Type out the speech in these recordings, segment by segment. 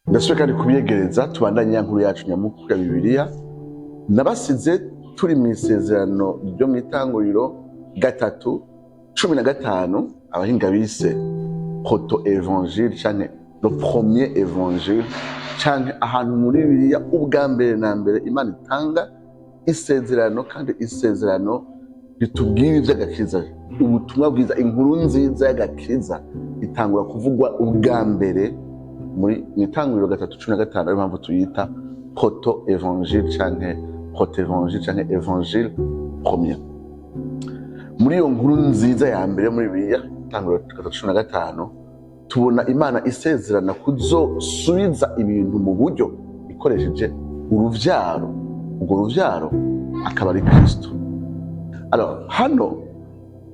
Ndasubiye kandi kubiyegereza, tubandanye ya nkuru yacu nyamukuru ya Bibiliya. Nabasize turi mu isezerano ryo mu Itanguriro 3:15, abahinga bise proto-évangile canke le premier évangile, canke ahantu muri Bibiliya ubwa mbere na mbere Imana itanga isezerano, kandi isezerano ritubwira ivy'agakiza. Ubutumwa bwiza, inkuru nziza y'agakiza, itangura kuvugwa ubwa mbere muri mu Itanguriro 3:15. Ariyo mpamvu tuyita proto-évangile canke proto-évangile canke évangile premier. Muri iyo nkuru nziza ya mbere muri Bibiliya, Itanguriro 3:15, tubona Imana isezerana kuzosubiza ibintu mu buryo ikoresheje uruvyaro. Urwo ruvyaro akaba ari Kristo. Alors hano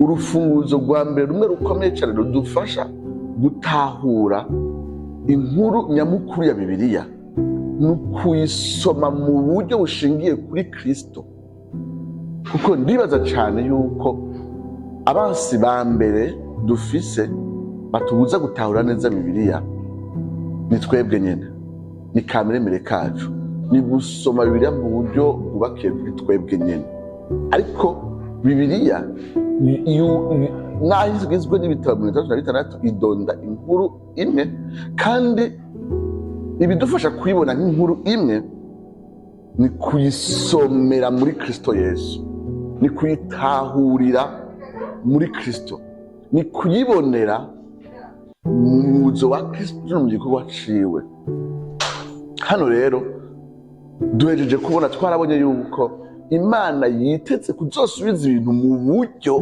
urufunguzo rwa mbere rumwe rukomeye cyane rudufasha gutahura inkuru nyamukuru ya Bibiliya ni ukuyisoma mu buryo bushingiye kuri Kristo, kuko ndibaza cyane yuko abansi ba mbere dufise batubuza gutahura neza Bibiliya ni twebwe nyene, ni kameremere kacu, ni gusoma Bibiliya mu buryo bwubakiye kuri twebwe nyene. Ariko Bibiliya, naho igizwe n'ibitabo 36, idonda inkuru imwe, kandi ibidufasha kuyibona nk'inkuru imwe ni kuyisomera muri Kristo Yesu, ni kuyitahurira muri Kristo, ni kuyibonera mu muzo wa Kristo no mu gikorwa ciwe. Hano rero duhejeje kubona, twarabonye yuko Imana yitetse kuzosubiza ibintu mu buryo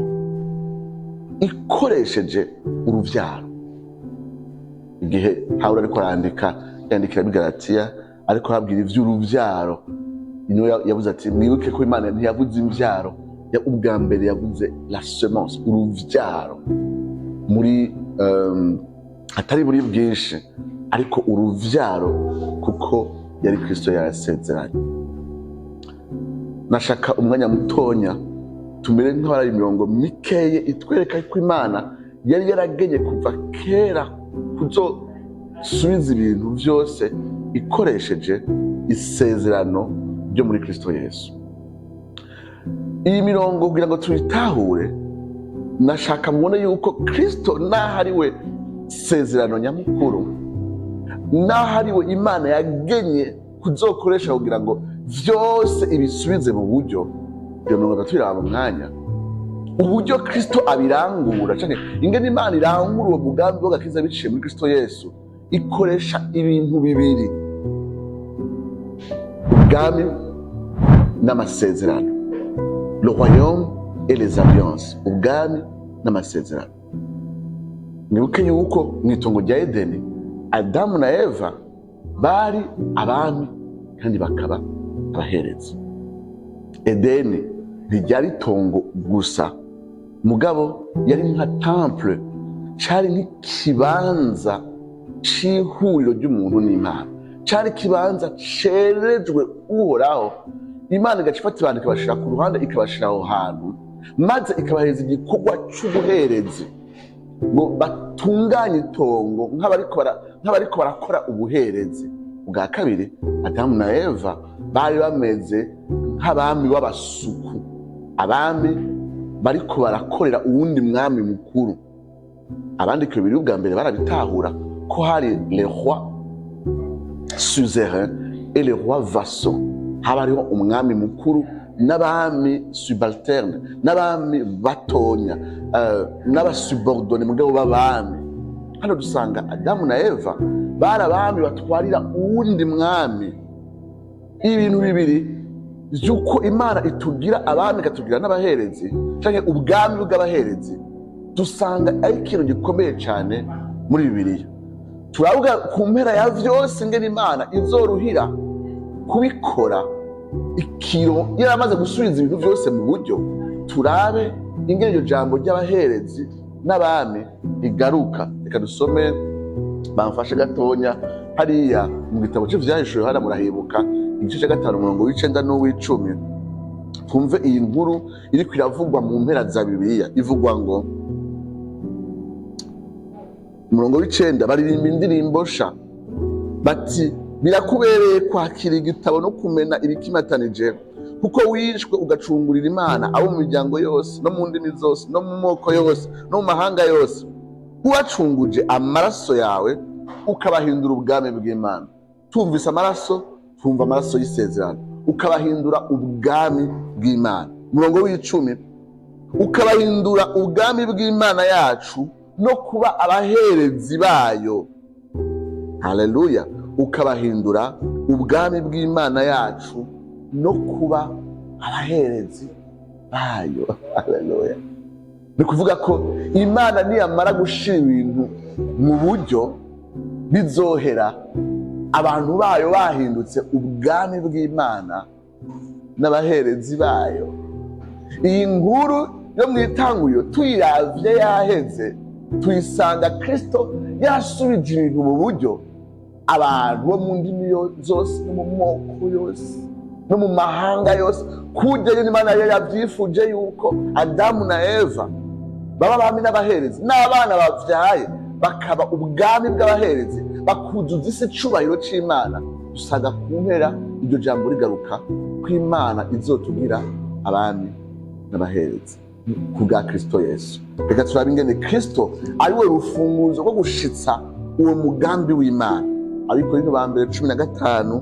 ikoresheje uruvyaro. Igihe Pawulo ariko arandika, yandikira ab'i Galatiya, ariko ababwira ivy'uruvyaro, niwe yavuze ati: "Mwibuke ko Imana ntiyavuze imvyaro ubwa mbere, yavuze la semence, uruvyaro, muri atari muri bwinshi, ariko uruvyaro, kuko yari Kristo yarasezeranye." Nashaka umwanya mutonya tumere nk'abari imirongo mikeye itwereka ko Imana yari yaragenye kuva kera kuzosubiza ibintu byose ikoresheje isezerano ryo muri Kristo Yesu. Iyi mirongo, kugira ngo tuyitahure, nashaka mubone yuko Kristo, naho ari we sezerano nyamukuru, naho ari we Imana yagenye kuzokoresha kugira ngo vyose ibisubize mu buryo, iyo mirongo turaba umwanya uburyo Kristo abirangura, canke ingene Imana irangura uwo mugambi w'agakiza biciye muri Kristo Yesu, ikoresha ibintu bibiri: ubwami n'amasezerano, le royaume et les alliances, ubwami n'amasezerano. Mwibuke yuko mu itongo rya Edeni, Adamu na Eva bari abami kandi bakaba abaherezi. Edeni ntiryari itongo gusa, mugabo yari nka temple, cari nk'ikibanza c'ihuriro ry'umuntu n'Imana, cari ikibanza cerejwe Uhoraho. Imana igaca ifata abantu, ikabashira ku ruhande, ikabashira aho hantu, maze ikabahereza igikorwa c'ubuherezi ngo batunganye itongo nk'abariko barakora ubuherezi. Ubwa kabiri, Adamu na Eva bari bameze nk'abami b'abasuku, abami bariko barakorera uwundi mwami mukuru. Abandika Bibiliya ubwa mbere barabitahura ko hari les rois suzerains et les rois vassaux, haba hariho umwami mukuru n'abami subalterne, n'abami batonya, n'aba subordonnés mugabo b'abami. Hano dusanga Adamu na Eva bari abami batwarira uwundi mwami. Ibintu bibiri vy'uko Imana itugira abami, ikatugira n'abaherezi, canke ubwami bw'abaherezi, dusanga ari ikintu gikomeye cyane muri Bibiliya. Turavuga ku mpera ya vyose ingene Imana izoruhira kubikora ikiro yaramaze gusubiza ibintu byose mu buryo. Turabe ingene iryo jambo ry'abaherezi n'abami rigaruka. Reka dusome, bamfashe gatonya, hariya mu gitabo c'Ivyahishuwe, hariya murahibuka, igice cya 5, umurongo w'icenda n'uw'icumi. Twumve iyi nkuru iriko iravugwa mu mpera za Bibiliya. Ivugwa ngo, umurongo w'icenda: "Baririmba indirimbo sha Bati: "Birakubereye kwakira igitabo no kumena ibikimatanije, kuko wishwe ugacungurira Imana abo mu miryango yose, no mu ndimi zose, no mu moko yose, no mu mahanga yose. Wacunguje amaraso yawe, ukabahindura ubwami bw'Imana." Tumvise amaraso, twumva amaraso y'isezerano. Ukabahindura ubwami bw'Imana. Umurongo w'10: ukabahindura ubwami bw'Imana yacu no kuba abaherezi bayo. Haleluya! Ukabahindura ubwami bw'Imana yacu no kuba abaherezi bayo. Haleluya! Ni kuvuga ko Imana niyamara gushira ibintu mu buryo, bizohera abantu bayo bahindutse ubwami bw'Imana n'abaherezi bayo. Iyi nkuru yo mu itanguriro, tuyiravye yaheze, tuyisanga Kristo yasubije ibintu mu buryo, abantu bo mu ndimi zose, no mu moko yose, no mu mahanga yose, kurya nyine Imana yari yavyifuje yuko Adamu na Eva baba abami n'abaherezi, n'abana bavyaye bakaba ubwami bw'abaherezi, bakuzuza isi icubahiro c'Imana. Usanga ku mpera iryo jambo rigaruka ko Imana izotubwira abami n'abaherezi ku bwa Kristo Yesu. Reka turabe ingene Kristo ari we rufunguzo rwo gushitsa uwo mugambi w'Imana. Abikorinto ba mbere 15.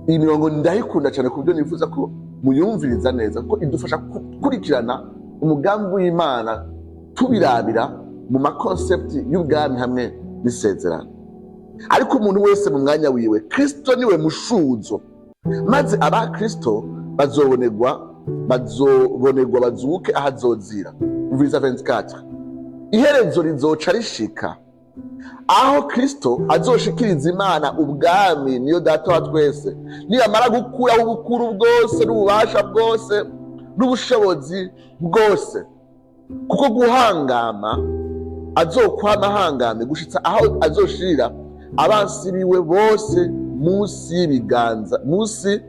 Iyi mirongo ndayikunda cyane, ku buryo nifuza ko muyumviriza neza, kuko idufasha gukurikirana umugambi w'Imana tubirabira mu ma concepts y'ubwami hamwe n'isezerano. Ariko umuntu wese mu mwanya wiwe: Kristo niwe mushuzo, maze aba Kristo bazobonerwa bazuke aho azozira. Umviriza 24: iherezo rizoca rishika aho Kristo azoshikiriza Imana ubwami, niyo Data wa twese, niyamara gukuraho ubukuru bwose n'ububasha bwose n'ubushobozi bwose. Kuko guhangama azokwama ahangame gushitsa aho azoshirira abansi biwe bose munsi y'ibiganza, munsi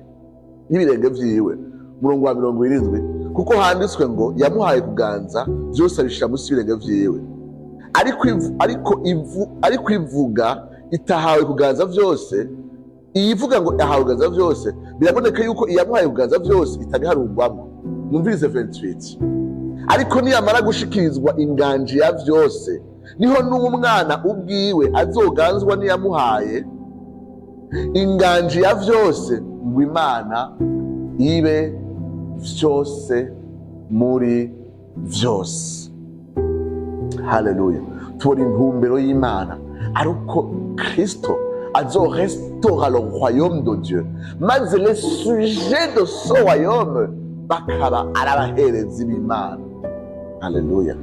y'ibirenge vyiwe. Umurongo wa 70: kuko handitswe ngo: "Yamuhaye kuganza byose, abishira munsi y'ibirenge vyiwe." Ariko ivuga itahawe kuganza vyose, iyivuga ngo ahawe kuganza vyose, biraboneka yuko iyamuhaye kuganza vyose itabiharugwamo. Mwumvirize 28: ariko niyamara gushikirizwa inganji ya vyose, niho n'umwana ubwiwe azoganzwa n'iyamuhaye inganji ya vyose, ngo Imana ibe vyose muri vyose. Haleluya! Tubona intumbero y'Imana ari uko Kristo azorestaura le royaume de Dieu, maze les sujets de ce royaume bakaba ari abaherezi b'Imana. Haleluya!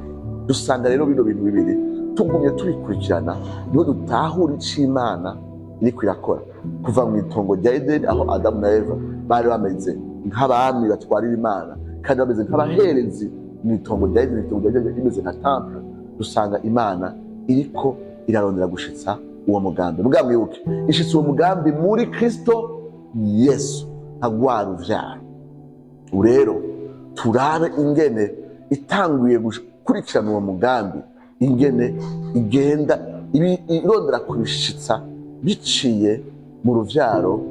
Dusanga rero bino bintu bibiri tugumye tubikurikirana, niho dutahura ico Imana iriko irakora kuva mu itongo rya Edeni, aho Adamu na Eva bari bameze nk'abami batwarira Imana kandi bameze nk'abaherezi mu itongo rya Edeni. Itongo rya Edeni rimeze nka temple. Dusanga Imana iriko irarondera gushitsa uwo mugambi. Mugabo mwibuke, ishitsa uwo mugambi muri Kristo Yesu nka rwa ruvyaro. Ubu rero turabe ingene itanguye gukurikirana uwo mugambi, ingene igenda irondera kubishitsa biciye mu ruvyaro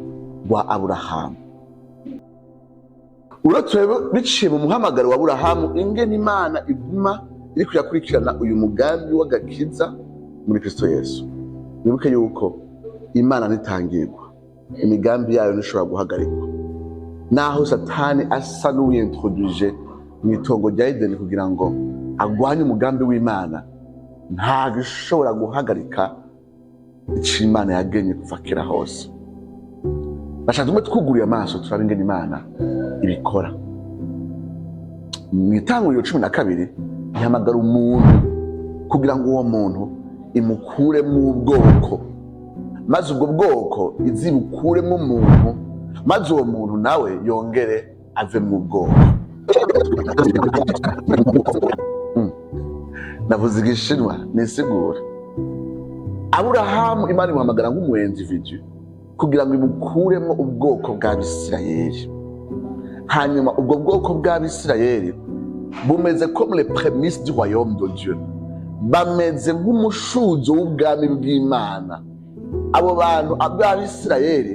rwa Aburahamu. Uretse biciye mu muhamagaro wa Aburahamu, ingene Imana iguma iriko irakurikirana uyu mugambi w'agakiza muri Kristo Yesu. Wibuke yuko Imana ntitangirwa, imigambi yayo ntishobora guhagarikwa, naho Satani asa n'uwiyintroduje mu itongo rya Edeni kugira ngo agwanye umugambi w'Imana. Ntabwo ishobora guhagarika ico Imana yagenye kuva kera hose. Bashaka tumwe twuguriye amaso, turabe ingene Imana ibikora. Mu itanguriro 12, ihamagara umuntu kugira ngo uwo muntu imukuremo ubwoko, maze ubwo bwoko izibukuremo umuntu, maze uwo muntu nawe yongere ave mu bwoko. Navuze Igishinwa nisigura. Aburahamu Imana imuhamagara nk'umu individu kugira ngo imukuremo ubwoko bw'Abisirayeli. Hanyuma ubwo bwoko bw'Abisirayeli bumeze comme les prémices du royaume de Dieu, bameze nk'umushuzo w'ubwami bw'Imana. Abo bantu b'Abisirayeli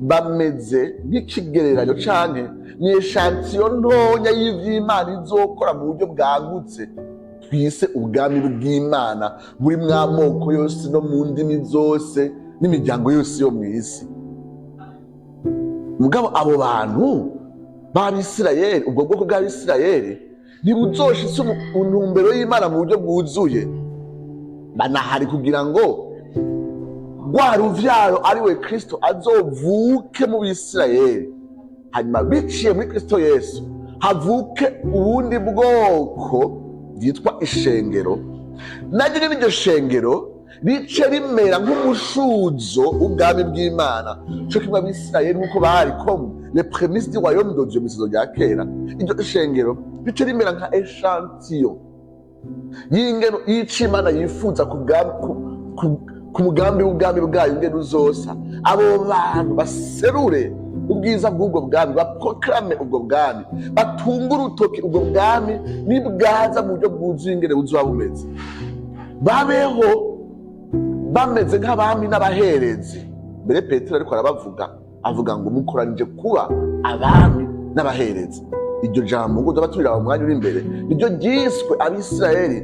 bameze nk'ikigereranyo canke ni échantillon ntonya y'ivy'Imana izokora mu buryo bwagutse, twise ubwami bw'Imana, buri mw'amoko yose no mu ndimi zose n'imiryango yose yo mw'isi. Mugabo abo bantu b'Abisirayeli, ubwo bwoko bw'Abisirayeli, ntibuzoshitse intumbero y'Imana mu buryo bwuzuye. Banahari kugira ngo rwa ruvyaro, ari we Kristo, azovuke mu Bisirayeli, hanyuma biciye muri Kristo Yesu havuke ubundi bwoko bwitwa ishengero. Naryo nyene, iryo shengero rice rimera nk'umushuzo w'ubwami bw'Imana, co kimwe Abisirayeli nk'uko bari comme les prémices du royaume de Dieu mw'isezerano rya kera. Iryo shengero rice rimera nka échantillon y'ingeno y'ico Imana yifuza ku mugambi w'ubwami bwayo, ingene uzosa. Abo bantu baserure ubwiza bw'ubwo bwami, baproclame ubwo bwami, batunge urutoki ubwo bwami nibwaza mu buryo bwuzuye ingene buzoba bumeze, babeho bameze nk'abami n'abaherezi. Mbere Petero ariko arabavuga, avuga ngo mukoranije kuba abami n'abaherezi. Iryo jambo ngo tuba tubiraba mu mwanya uri imbere, niryo ryiswe Abisirayeli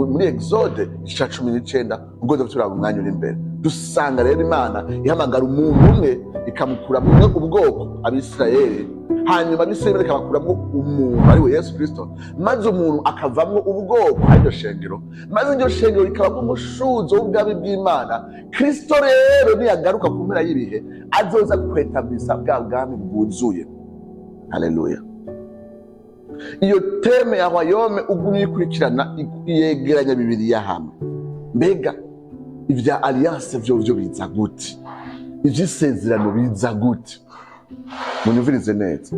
muri Exode igice 19. Ubwo tuba turaba mu mwanya uri imbere, dusanga rero Imana ihamagara umuntu umwe, ikamukuramwo ubwoko Abisirayeli, hanyuma Abisirayeli ikabakuramwo umuntu ari we Yesu Kristo, maze umuntu akavamwo ubwoko, ariryo shengero, maze iryo shengero rikaba nk'umushuzo w'ubwami bw'Imana. Kristo rero niyagaruka ku mpera y'ibihe, azoza kwetabisa bwa bwami bwuzuye. Haleluya! Iyo thème ya royaume ugumye uyikurikirana, yegeranya Bibiliya hamwe. Mbega ibya alliance vyo biza gute? Ivy'isezerano biza gute? Munyumvirize neza.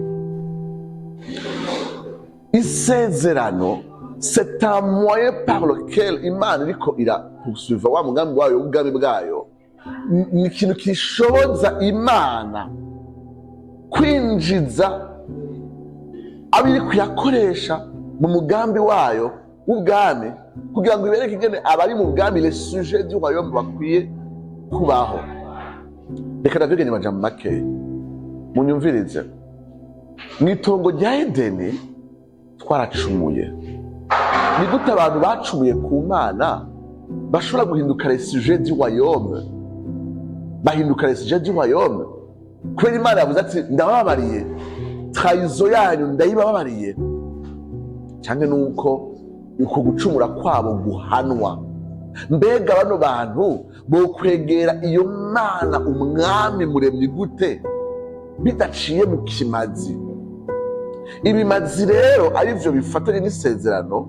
Isezerano, c'est un moyen par lequel Imana iriko irapoursuiva wa mugambi wayo w'ubwami bwayo. Ni ikintu kishoboza Imana kwinjiza abo iri kuyakoresha mu mugambi wayo w'ubwami, kugira ngo ibereke ingene abari mu bwami, les sujets du royaume, bakwiye kubaho. Reka ndavyiganye amajambo makeya, munyumvirize. Mu itongo rya Edeni twaracumuye. Ni gute abantu bacumuye ku Mana bashobora guhinduka les sujets du royaume? Bahinduka les sujets du royaume kubera Imana yavuze ati: "Ndabababariye, trahison yanyu ndayibababariye", cyangwa nuko uko gucumura kwabo guhanwa? Mbega bano bantu bokwegera iyo Mana, umwami muremyi, gute bidaciye mu kimazi? Ibimazi rero arivyo bifatanye n'isezerano.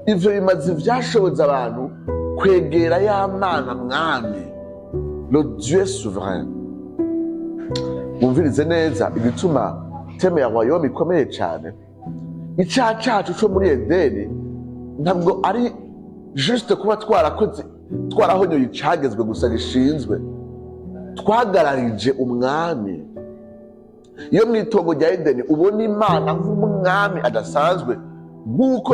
Ivyo bimazi vyashoboza abantu kwegera ya Mana mwami, le Dieu souverain. Mwumvirize neza igituma thème ya royaume ikomeye cyane. Icyaha cyacu cyo muri Edeni ntabwo ari juste kuba twarakoze, twarahonyoye icagezwe gusa gishinzwe. Twagararije umwami. Iyo mu itongo rya Edeni ubona Imana nk'umwami adasanzwe, nk'uko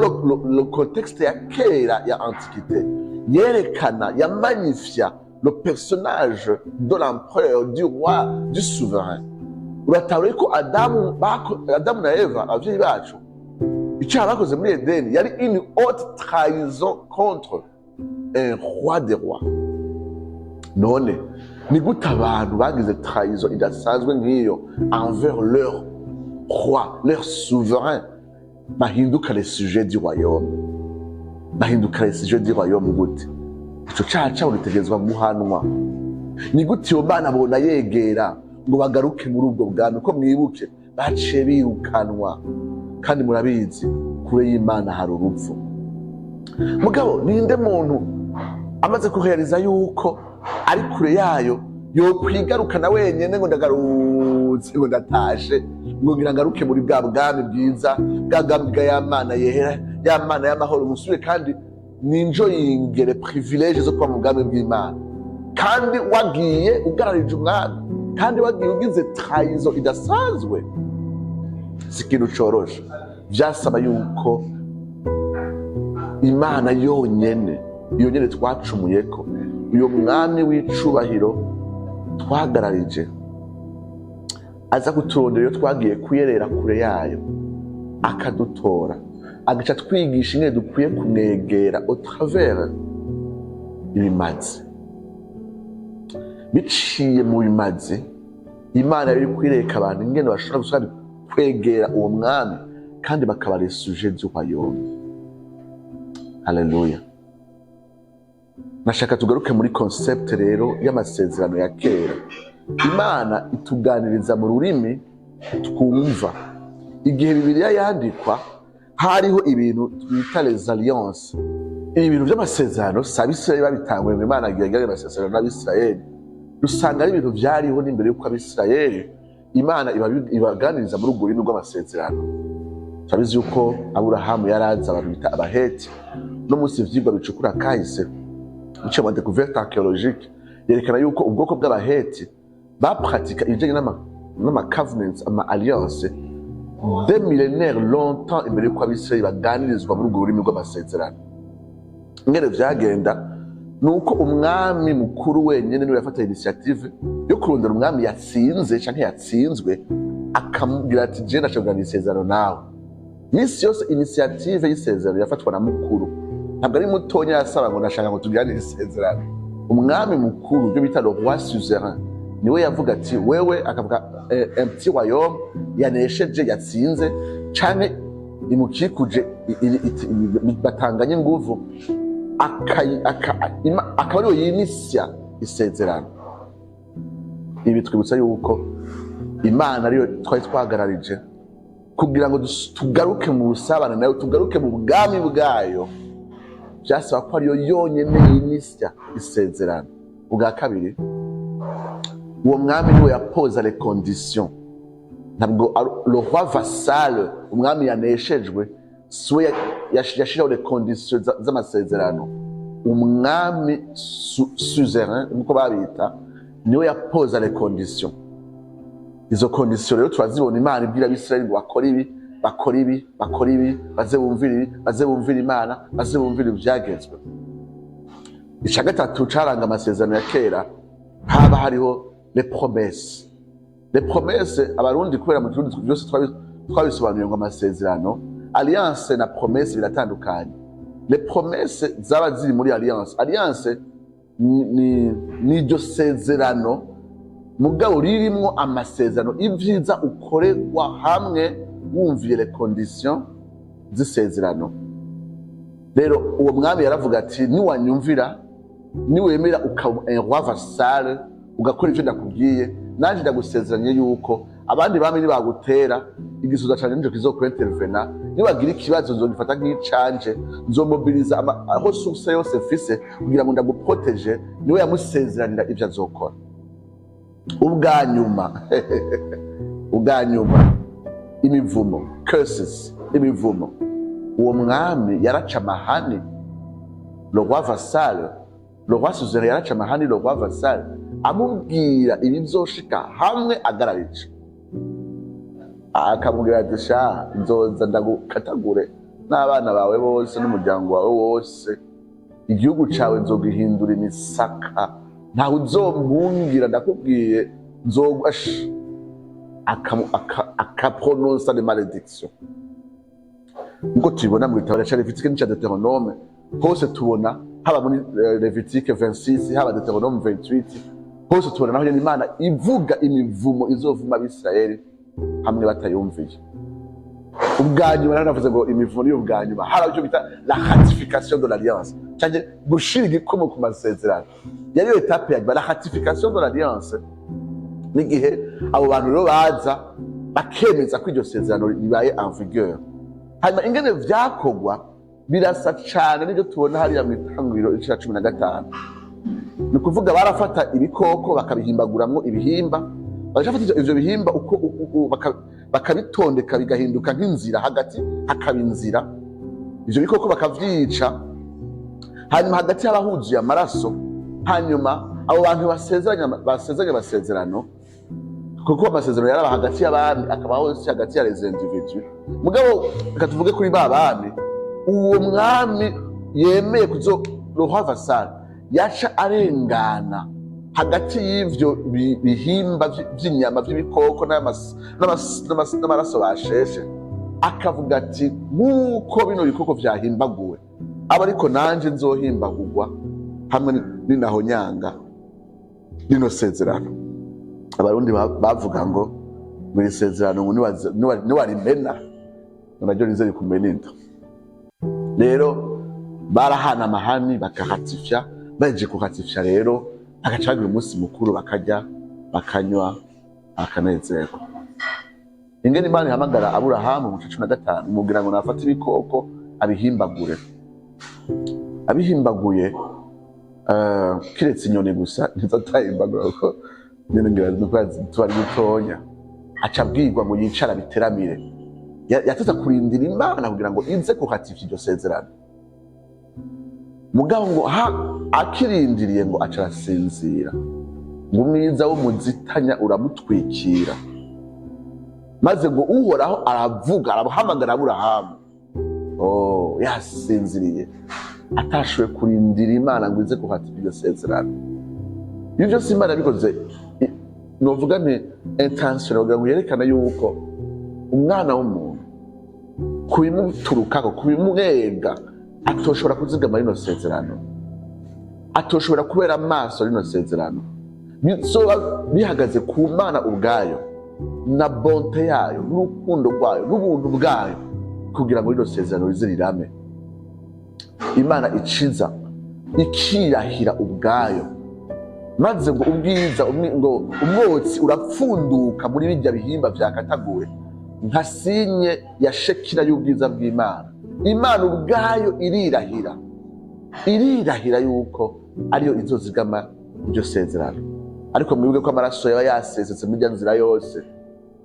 le contexte ya kera ya antiquité yerekana, yamagnifia le personnage de l'empereur, du roi, du souverain. Uratahure ko Adamu na Eva, abavyeyi bacu, icyaha bakoze muri Edeni yari une haute trahison contre un roi des rois. None ni gute abantu bagize trahison idasanzwe nk'iyo envers leur roi, leur souverain, bahinduka les sujets du royaume? Bahinduka les sujets du royaume gute? Ico caha cabo gitegerezwa guhanwa. Ni gute iyo Mana bona yegera ngo bagaruke muri ubwo bwami? Ko mwibuke baciye birukanwa, kandi murabizi, kure y'Imana hari urupfu. Mugabo ninde muntu amaze kurealiza yuko ari kure yayo yokwigarukana wenyene, ngo ndagarutse, ngo ndatashe, ngo ngira ngaruke muri bwa bwami bwiza, bwa bwami bwa ya Mana yehera, ya Mana y'amahoro, musubire kandi ninjoyingere privilège zo kuba mu bwami bw'Imana, kandi wagiye ugararije umwami, kandi wagiye ugize trahison idasanzwe? Si ikintu coroshe. Vyasaba yuko Imana yonyene, iyo nyene twacumuyeko, Uyo mwami w'icubahiro twahagararije aza kuturondera iyo twagiye kuyerera kure yayo, akadutora, agaca twigisha ingene dukwiye kumwegera au travers ibimazi. Biciye mu bimazi, Imana yari kwireka abantu ingene bashobora gusubira kwegera uwo mwami kandi bakaba les sujets du royaume. Haleluya! Nashaka tugaruke muri concept rero y'amasezerano ya kera. Imana ituganiriza mu rurimi twumva. Igihe Bibiliya yandikwa, hariho ibintu twita les alliances. Ibi bintu by'amasezerano si Abisirayeli babitanguye ngo Imana agira amasezerano n'Abisirayeli. Dusanga ari ibintu byariho n'imbere y'uko Abisirayeli Imana ibaganiriza muri urwo rurimi rw'amasezerano. Turabizi yuko Aburahamu yarazi abantu bita Abaheti. No munsi ivyigwa bicukura kahise, biciye mu découverte archéologique, yerekana yuko ubwoko bw'Abaheti bapratika ibijanye n'ama covenants, ama alliance, des millénaires, longtemps imbere y'uko Abisirayeli baganirizwa muri urwo rurimi rw'amasezerano. Ingene vyagenda ni uko umwami mukuru wenyene niwe yafata initiative yo kurondera umwami yatsinze canke yatsinzwe, akamubwira ati: "Je ndashaka kugirana isezerano nawe." Misi yose initiative y'isezerano yafatwa na mukuru, ntabwo ari mutonya yasaba ngo ndashaka ngo tugirane isezerano. Umwami mukuru, ibyo bita le roi suzerain, niwe yavuga ati wewe, akavuga un petit royaume yanesheje, yatsinze canke imukikuje, batanganye inguvu, akaba ariwe yinisya isezerano. Ibi twibutsa yuko Imana ariyo twari twahagararije kugira ngo tugaruke mu busabane nayo, tugaruke mu bwami bwayo. Byasaba ko ariyo yonyine yinisya isezerano. Ubwa kabiri, uwo mwami niwe yapoza les conditions. Ntabwo le roi vassal, umwami yaneshejwe, siwe yashiraho les conditions z'amasezerano. Umwami suzerain, nkuko babita, niwe yapoza les conditions. Izo conditions rero turazibona Imana ibwira Abisirayeli ngo bakore ibi, bakore ibi, bakore ibi, baze bumvire ibi, baze bumvire Imana, baze bumvire ibyagezwe. Icya gatatu caranga amasezerano ya kera, haba hariho les promesses. Les promesses, Abarundi kubera mu Kirundi byose twabisobanuye ngo amasezerano, alliance na promesse biratandukanye. Les promesses zaba ziri muri alliance. Alliance ni iryo sezerano mugabo ririmwo amasezerano, ibyiza ukorerwa hamwe wumviye les conditions z'isezerano. Rero uwo mwami yaravuga ati: "Niwanyumvira, niwemera ukaba un roi vassal, ugakora ivyo ndakubwiye, nanje ndagusezeranye yuko abandi bami nibagutera, igisoza canje nico kizokwintervena. Nibagira ikibazo, nzogifata nk'icanje, nzomobiliza aho source yose mfise kugira ngo ndaguproteje." Niwe yamusezeranira ivyo azokora. Ubwa nyuma, imivumo, curses, imivumo. Uwo mwami yaraca amahani, le roi vassal, le roi suzerain yaraca amahani le roi vassal, amubwira ibizoshika hamwe agararije, akamubwira ati: "Sha, nzoza ndagukatagure n'abana bawe bose n'umuryango wawe wose. Igihugu cawe nzogihindura imisaka, ntawe uzompungira, ndakubwiye nzogwa." Akaprononsa les malédictions, nkuko tubibona mu gitabo cya Lévitique n'icya Deutéronome. Hose tubona, haba muri Lévitique 26, haba Deutéronome 28, hose tubona naho nyene Imana ivuga imivumo izovuma Abisirayeli hamwe batayumviye. Ubwa nyuma, naravuze ngo imivumo niyo ubwa nyuma, hari icyo bita la ratification de l'alliance, cyangwa gushira igikumu ku masezerano. Yari yo étape ya nyuma, la ratification de l'alliance. N'igihe abo bantu rero baza bakemeza ko iryo sezerano ribaye en vigueur. Hanyuma ingene vyakorwa birasa cane n'ibyo tubona hariya mu Itanguriro igice ca 15. Ni ukuvuga barafata ibikoko bakabihimbaguramwo ibihimba, bagafata ivyo bihimba uko bakabitondeka bigahinduka nk'inzira, hagati hakaba inzira. Ivyo bikoko bakavyica, hanyuma hagati haba huzuye amaraso. Hanyuma abo bantu basezeranye amasezerano, kuko amasezerano yaraba hagati y'abami, akabaho hose hagati ya les individus, mugabo reka tuvuge kuri ba bami, uwo mwami yemeye kuzo, le roi vassal Yaca arengana hagati y'ivyo bihimba vy'inyama vy'ibikoko n'amaraso basheshe, akavuga ati: "Nk'uko bino bikoko vyahimbaguwe, aba ariko nanje nzohimbagurwa hamwe ninahonyanga rino sezerano." Abarundi bavuga ngo iri sezerano ngo niwarimena naryo rize rikumena inda. Rero barahana amahani, bakaratifya. Bahejeje kuratifya rero, bagaca bagira umunsi mukuru, bakarya, bakanywa, bakanezerwa. Ingene Imana ihamagara Aburahamu mu 15, imubwira ngo nafate ibikoko abihimbagure. Abihimbaguye, kiretse inyoni gusa ntizotahimbagura, kuko nyene ngira nuko tuba ari dutonya. Aca abwirwa ngo yicare abiteramire. Yateza kurindira Imana kugira ngo ize kuratifya iryo sezerano. Mugabo ngo ha akirindiriye, ngo aca arasinzira, ngo umwiza w'umuzitanya uramutwikira. Maze ngo Uhoraho aravuga, arahamagara Aburahamu. Oh, yasinziriye, atashoboye kurindira Imana ngo ize kuhatifya iryo sezerano. Ibyo byose Imana yabikoze, novuga nti intention, kugira ngo yerekane yuko umwana w'umuntu kubimuturukako, kubimwega, atoshobora kuzigama rino sezerano, atoshobora kubera amaso rino sezerano. Bizoba bihagaze ku Mana ubwayo na bonté yayo n'urukundo rwayo n'ubuntu bwayo kugira ngo rino sezerano rize rirame. Imana iciza ikirahira ubwayo, maze ngo ubwiza ngo umwotsi urapfunduka muri bijya bihimba vyakataguwe, nka signe ya shekina y'ubwiza bw'Imana. Imana ubwayo irirahira, irirahira yuko ariyo izozigama iryo sezerano. Ariko mwibuke ko amaraso yaba yasesetse muri irya nzira yose.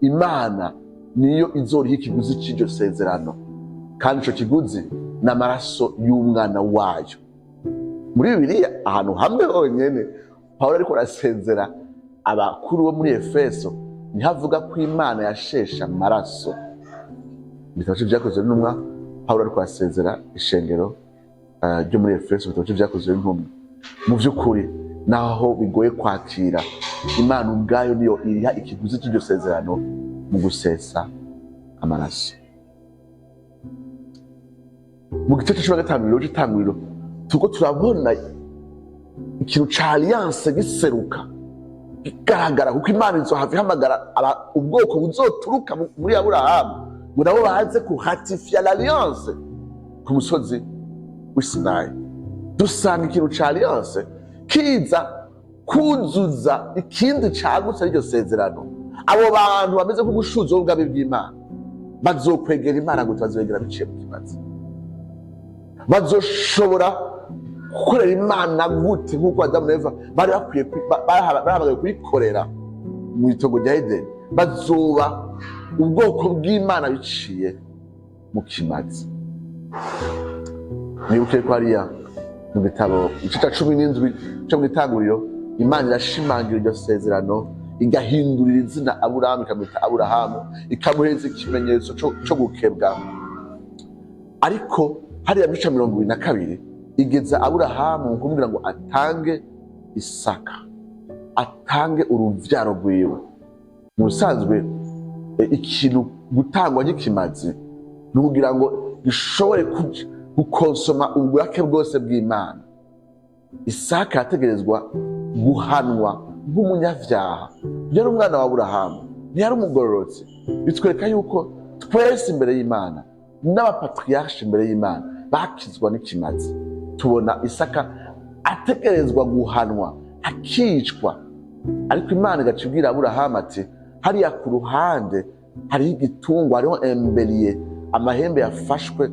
Imana niyo izoriha ikiguzi c'iryo sezerano, kandi ico kiguzi ni amaraso y'umwana wayo. Muri Bibiliya ahantu hamwe honyene Pawulo ariko arasezera abakuru bo muri Efeso niho avuga ko Imana yasheshe amaraso. Mu gitabo c'Ivyakozwe n'Intumwa, Pawulo ariko arasezera ishengero ryo muri Efeso, mu gitabo c'Ivyakozwe n'Intumwa. Mu vy'ukuri, naho bigoye kwakira, Imana ubwayo niyo iriha ikiguzi cy'iryo sezerano mu gusesa amaraso. Mu gice cya 15 rero c'Itanguriro, turiko turabona ikintu ca alliance giseruka, kigaragara, kuko Imana izohava ihamagara ubwoko buzoturuka muri Aburahamu ngo nabo baze kuratifia l'alliance ku musozi w'i Sinayi. Dusanga ikintu ca alliance kiza kuzuza ikindi cagutse, ariryo sezerano. Abo bantu bameze nk'umushuzo w'ubwami bw'Imana bazokwegera Imana gute? Bazobegera biciye mu kimazi. Bazoshobora gukorera Imana gute nk'uko Adamu na Eva bari bakwiye barahamagaye kuyikorera mu itongo rya Edeni? Bazoba ubwoko bw'Imana biciye mu kimazi. Mwibuke ko hariya mu gitabo, igice cya 17 cyo mu Itanguriro, Imana irashimangira iryo sezerano, igahindurira izina Aburahamu, ikamwita Aburahamu, ikamuhereza ikimenyetso co gukebwa. Ariko hariya mu gice 22, igeza Aburahamu mu kumubwira ngo atange Isaka, atange uruvyaro rwiwe. Mu busanzwe, ikintu gutangwa nk'ikimazi ni ukugira ngo gishobore gukonsoma uburake bwose bw'Imana. Isaka yategerezwa guhanwa nk'umunyavyaha. Yari umwana wa Aburahamu, ntiyari umugororotsi. Bitwereka yuko twese imbere y'Imana n'aba patriarches imbere y'Imana bakizwa n'ikimazi. Tubona Isaka ategerezwa guhanwa, akicwa, ariko Imana igaca ibwira Aburahamu ati: "Hariya ku ruhande hariho igitungwa, hariho un bélier, amahembe yafashwe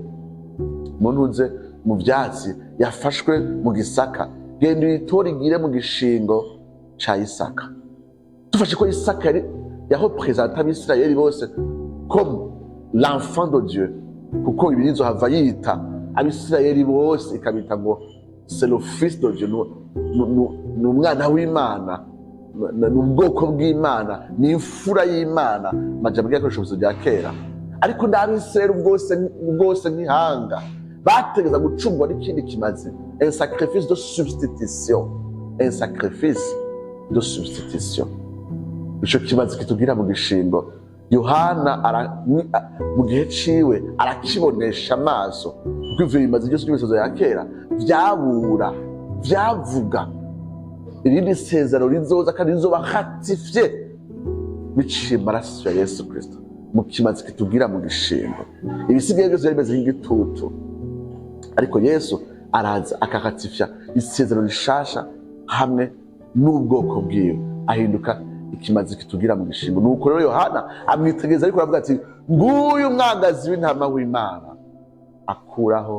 mu ntuze, mu vyatsi, yafashwe mu gisaka. Genda uyitore, igire mu gishingo ca Isaka." Dufashe ko Isaka yari yareprésenta Abisirayeli bose comme l'enfant de Dieu, kuko Bibiliya izohava yita Abisirayeli bose, ikabita ngo c'est le fils de Dieu, ni umwana w'Imana, ni ubwoko bw'Imana, ni imfura y'Imana, amajambo yakoresha bya kera. Ariko n'Abisirayeli bwose bwose nk'ihanga Bategeza gucungwa n'ikindi kimazi, un sacrifice de substitution, un sacrifice de substitution. Ico kimazi kitubwira mu gishingo, Yohana mu gihe ciwe arakibonesha amaso, kuko ivyo bimazi byose by'imisozo ya kera vyabura, vyavuga irindi sezerano rizoza kandi rizoba ratifié biciye mu maraso ya Yesu Kristo, mu kimazi kitubwira mu gishingo. Ibisigaye byose byari bimeze nk'igitutu, ariko Yesu araza akaratifya isezerano rishasha hamwe n'ubwoko bwiwe, ahinduka ikimazi kitubwira mu gishingo. Nuko rero Yohana amwitegereza, ariko aravuga ati: "Nguyu umwagazi w'intama w'Imana akuraho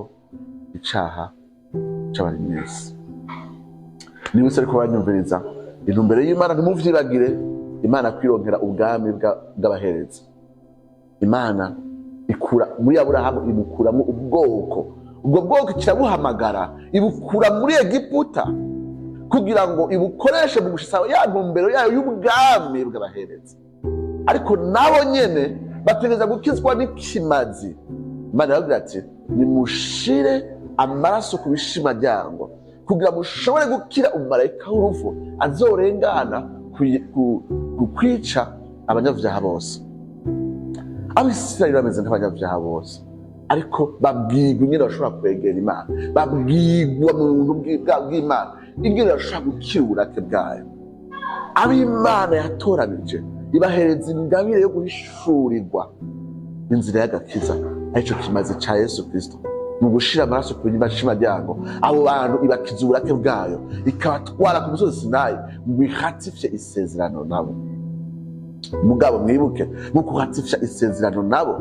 icaha c'abari mw'isi." Niba ariko banyumviriza, intumbero y'Imana, ntimuvyibagire, Imana kwironkera ubwami bw'abaherezi. Imana ikura muri Aburahamu, ibukuramo ubwoko. Ubwo bwoko kirabuhamagara, ibukura muri Egiputa kugira ngo ibukoreshe mu gushitsa ya ntumbero yayo y'ubwami bw'abaherezi. Ariko nabo nyene bategereza gukizwa n'ikimazi. Imana irababwira ati: "Nimushire amaraso ku bishimaryango kugira mushobore gukira umumarayika w'urupfu azorengana ku kwica abanyabyaha bose." Abisirayeli bameze nk'abanyabyaha bose, ariko babwirwa ingene bashobora kwegera Imana, babwirwa mu buntu bw'Imana ingene bashobora gukira uburake bwayo. Abo Imana yatoranije, ibahereza ingabire yo guhishurirwa inzira y'agakiza, aricyo kimazi ca Yesu Kristo, mu gushira amaraso ku bashimaryango. Abo bantu ibakiza uburake bwayo, ikabatwara ku musozi Sinayi ngo iratifye isezerano nabo. Mugabo mwibuke, mu kuratifya isezerano nabo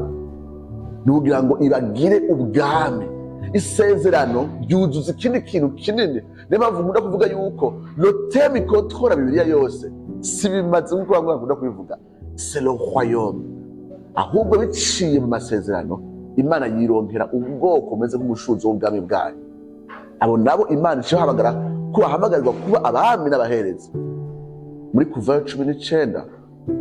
ni ukugira ngo ibagire ubwami. Isezerano ryuzuza ikindi kintu kinini. Niyo mpamvu nkunda kuvuga yuko le thème ikontorora Bibiliya yose si bimaze, nk'uko bamwe bakunda kubivuga, c'est le royaume. Ahubwo biciye mu masezerano, Imana yironkera ubwoko bumeze nk'umushuzo w'ubwami bwayo. Abo nabo Imana icabahamagara ko bahamagarirwa kuba abami n'abaherezi. Muri Kuvayo 19,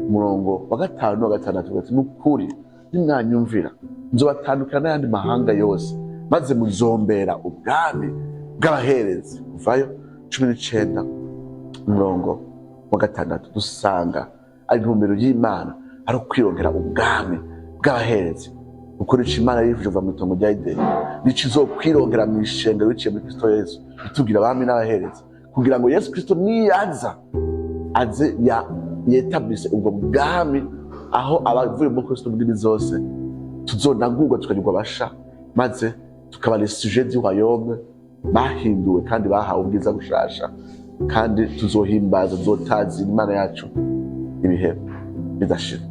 umurongo wa 5 n'uwa 6, uvuga ati: "Nukuri nimwanyumvira, nzobatandukana n'ayandi mahanga yose, maze muzombera ubwami bw'abaherezi." Kuvayo 19, umurongo wa 6, dusanga ari intumbero y'Imana ari ukwironkera ubwami bw'abaherezi. Gukoresha Imana yifuje kuva mu itongo rya Edeni, nico izokwironkera mu ishengero biciye muri Kristo Yesu, itubwira abami n'abaherezi, kugira ngo Yesu Kristo niyaza aze ya yetablise ubwo bwami, aho abavuye muri Kristo mu ndimi zose tuzonagurwa, tukagirwa abasha, maze tukaba les sujets du royaume bahinduwe kandi bahawe ubwiza bushasha, kandi tuzohimbaza, tuzotazira Imana yacu ibihe bidashira.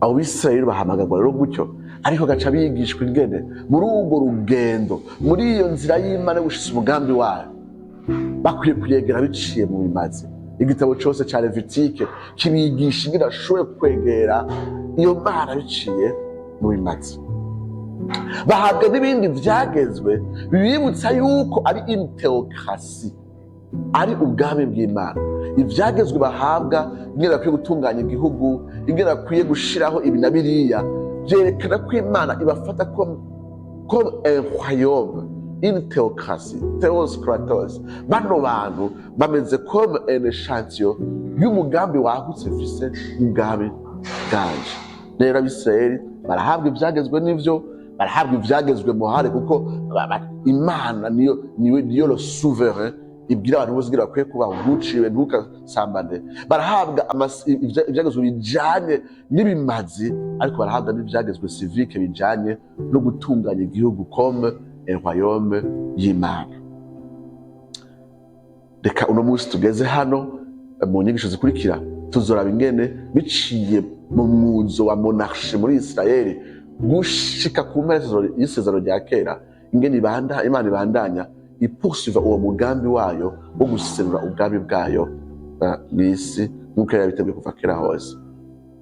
Abo Bisirayeli bahamagarwa rero gutyo, ariko gaca bigishwa ingene muri urwo rugendo, muri iyo nzira y'Imana yo gushitsa umugambi wayo, bakwiye kuyegera biciye mu bimazi. Igitabo cyose cya Levitike kibigisha ingene bashoboye kwegera iyo Mana biciye mu bimazi. Bahabwa n'ibindi vyagezwe bibibutsa yuko ari une théocratie, ari ubwami bw'Imana. Ivyagezwe bahabwa, ingene bakwiye gutunganya igihugu, ingene bakwiye gushiraho ibi na biriya, vyerekana ko Imana ibafata comme un royaume, une théocratie, theos kratos. Bano bantu bameze comme un échantillon y'umugambi wagutse mfise ubwami bwanje. Rero Abisirayeli barahabwa ivyagezwe n'ivyo, barahabwa ivyagezwe muhare, kuko Imana niyo le souverain, ibwira abantu bose kugira bakwiye kubaho: ntuciwe, ntukasambane. Barahabwa ivyagezwe bijanye n'ibimazi, ariko barahabwa n'ivyagezwe civique bijanye no gutunganya igihugu comme un royaume y'Imana. Reka uno munsi tugeze hano. Mu nyigisho zikurikira tuzoraba ingene biciye mu mwuzo wa monarchie muri Israeli gushika ku mpera y'isezerano rya kera, ingene Imana ibandanya ipursuiva uwo mugambi wayo wo guserura ubwami bwayo mw'isi, nk'uko yari yabiteguye kuva kera hose.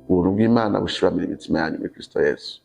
Ubuntu bw'Imana bushiramira imitima yanyu muri Kristo Yesu.